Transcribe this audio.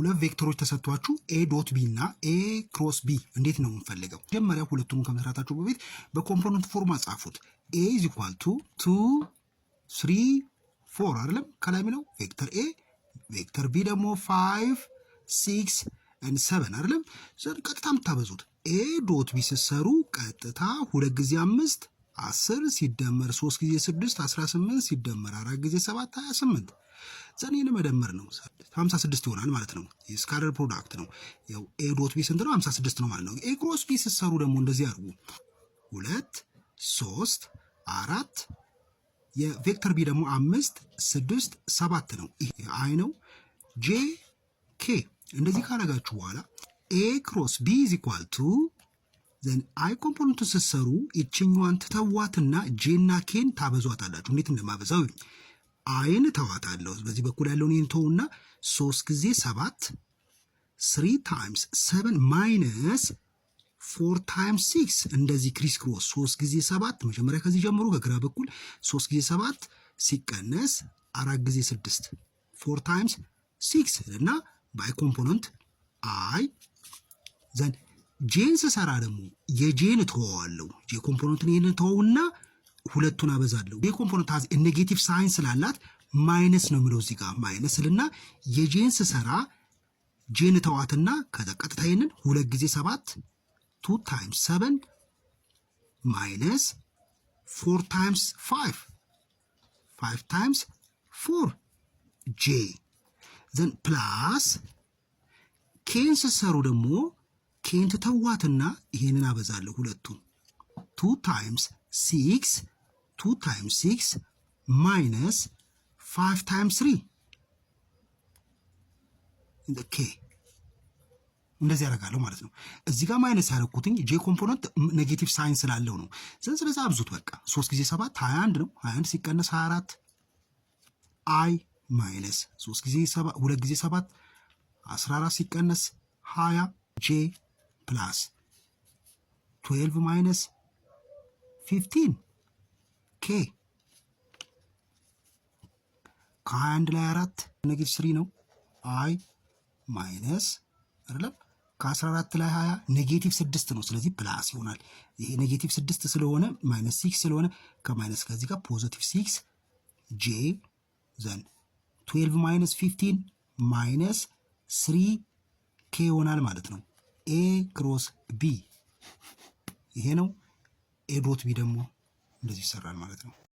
ሁለት vector ኦች ተሰጥቷችሁ A dot B እና A cross B እንዴት ነው የምንፈልገው? መጀመሪያ ሁለቱም ከመስራታችሁ በፊት በ component form ጻፉት። A is equal to 2, 3, 4 አይደለም ከላይ የሚለው vector A፣ vector B ደግሞ 5, 6 and 7 አይደለም። ቀጥታ የምታበዙት A dot B ስትሰሩ ቀጥታ ሁለት ጊዜ አምስት 10 ሲደመር ሶስት ጊዜ ስድስት 18 ሲደመር አራት ጊዜ ሰባት 28፣ then ይህን መደመር ነው፣ 56 ይሆናል ማለት ነው። የ scalar product ነው። ያው A dot B ስንት ነው? 56 ነው ማለት ነው። A cross B ስትሰሩ ደግሞ እንደዚህ አድርጉ። ሁለት፣ ሶስት፣ አራት፣ የ vector B ደግሞ አምስት፣ ስድስት፣ ሰባት ነው። ይሄ i ነው። j፣ k እንደዚህ ካረጋችሁ በኋላ A cross B is equal to፣ then i component ኡ ስትሰሩ ይችኛዋን ትተዋትና j ና k ን ታበዟታላችሁ። እንዴት እንደማበዛው i ን ተዋታለሁ። በዚህ በኩል ያለውን ይህን ተውና ሶስት ጊዜ ሰባት፣ 3 times 7 minus 4 times 6፣ እንደዚህ criss cross። ሶስት ጊዜ ሰባት፣ መጀመሪያ ከዚህ ጀምሮ ከግራ በኩል ሶስት ጊዜ ሰባት ሲቀነስ አራት ጊዜ ስድስት፣ 4 times 6 እና በ i component i። Then j ን ስሰራ ደግሞ የ j ን እተወዋለሁ። j component ን ይህን ተወውና ሁለቱን አበዛለሁ። j component negative sign ስላላት minus ነው የሚለው፣ እዚህ ጋር minus ስልና የ j ን ስሰራ j ን ተዋትና ከዛ ቀጥታ ይህንን ሁለት ጊዜ ሰባት፣ 2 times 7 minus 4 times 5፣ 5 times 4 j፣ then plus k ን ስትሰሩ ደግሞ k ን ትተዋትና ይሄንን አበዛለሁ ሁለቱን፣ 2 times 6፣ 2 times 6 minus 5 times 3 k፣ እንደዚህ ያደርጋለሁ ማለት ነው። እዚህ ጋር minus ያደረኩትኝ j component negative sign ስላለው ነው። ስለዚህ አብዙት በቃ። ሶስት ጊዜ ሰባት 21 ነው። 21 ሲቀነስ 24 i minus ሶስት ጊዜ ሰባት፣ ሁለት ጊዜ ሰባት 14 ሲቀነስ 20 j plus 12 minus 15 k። ከ21 ላይ አራት negative 3 ነው። i minus አይደለም፣ ከ14 ላይ 20 negative ስድስት ነው። ስለዚህ plus ይሆናል። ይሄ negative ስድስት ስለሆነ፣ minus 6 ስለሆነ ከ minus ከዚህ ጋር positive 6 j፣ then 12 minus 15 minus 3 k ይሆናል ማለት ነው። A cross B ይሄ ነው። A dot B ደግሞ እንደዚህ ይሰራል ማለት ነው።